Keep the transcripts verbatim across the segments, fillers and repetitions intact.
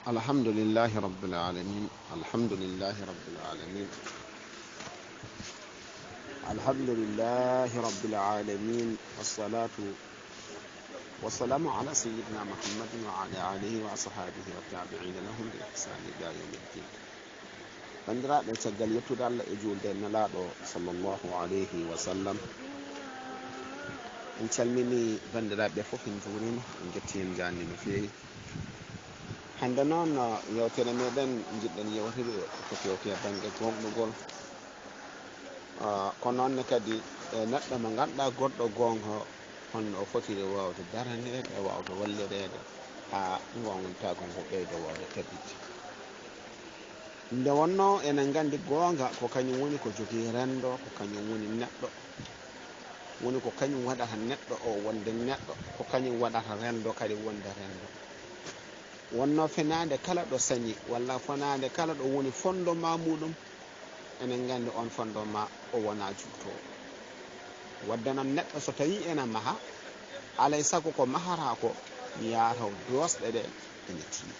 الحمد لله رب العالمين. الحمد لله رب العالمين. الحمد لله رب العالمين. والصلاة والسلام على سيدنا محمد وعلى آله وأصحابه والتابعين لهم بإحسان إلى يوم الدين. Banndiraaɓe, caggal yettude Allah e juulde e Nelaaɗo sallallahu alayhi wa sallam, en calminii banndiraaɓe fof, en njuuriima, en njettii, en njaarnii no feewi. Hannde noon, yeewtere meɗen njiɗɗen yeewtude ko fewti e bannge gooŋɗugol. Ah, ko noon ne kadi e neɗɗo mo ngannduɗaa gorɗo goonga, honno o fotiri waawde daraneede e waawde wallireede haa gooŋɗintaagu ngu ɓeydo waawde tabitde. Nde wonnoo eɗen nganndi goonga ko kañum woni ko jogii renndo, ko kañum woni neɗɗo, woni ko kañum waɗata neɗɗo o wonde neɗɗo, ko kañum waɗata renndo kadi wonde renndo. Wonnoo fenaande kala ɗo sañi walla fenaande kala ɗo woni fondement muɗum, eɗen nganndi oon fondement o wonaa juutoowo. Wadde noon neɗɗo so tawii ena maha, alay sago ko mahata ko, mi yaha taw doosɗe ɗe ene tiiɗi.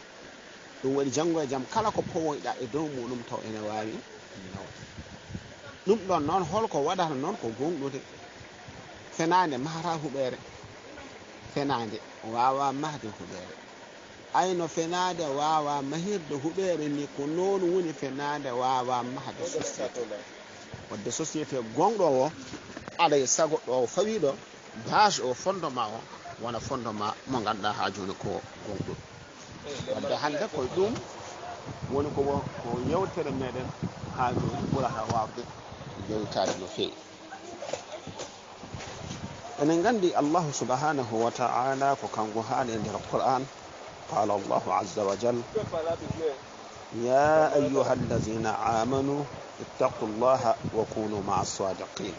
Ɗum waɗi janngo e jam kala ko powoyɗaa e dow muɗum taw ene waawi nawde. Ɗum ɗoon noon holko waɗata noon ko goongɗude. Fenaande mahata huɓeere, fenaande waawaa mahde huɓeere. Ay no fenaande waawaa mahirde huɓeere ni, ko noon woni fenaande waawaa mahde société. Wadde société goongɗo o, alay sago ɗo o fawi ɗo, base o, fondement o wona fondement mo ngannduɗaa haa jooni ko goongɗuɗo. Wadde hannde ko ɗum woni ko wo-, ko yeewtere meɗen haa jooni ɓurata waawde yewtaade no feewi. Eɗen nganndi Allahu subhanahu wa ta'ala ko kanko haali e nder Qur'an, qala Allahu azza wa jal, ya ayyuha allazina amanu ittaqu llaha wa kunu ma'a sadiqin.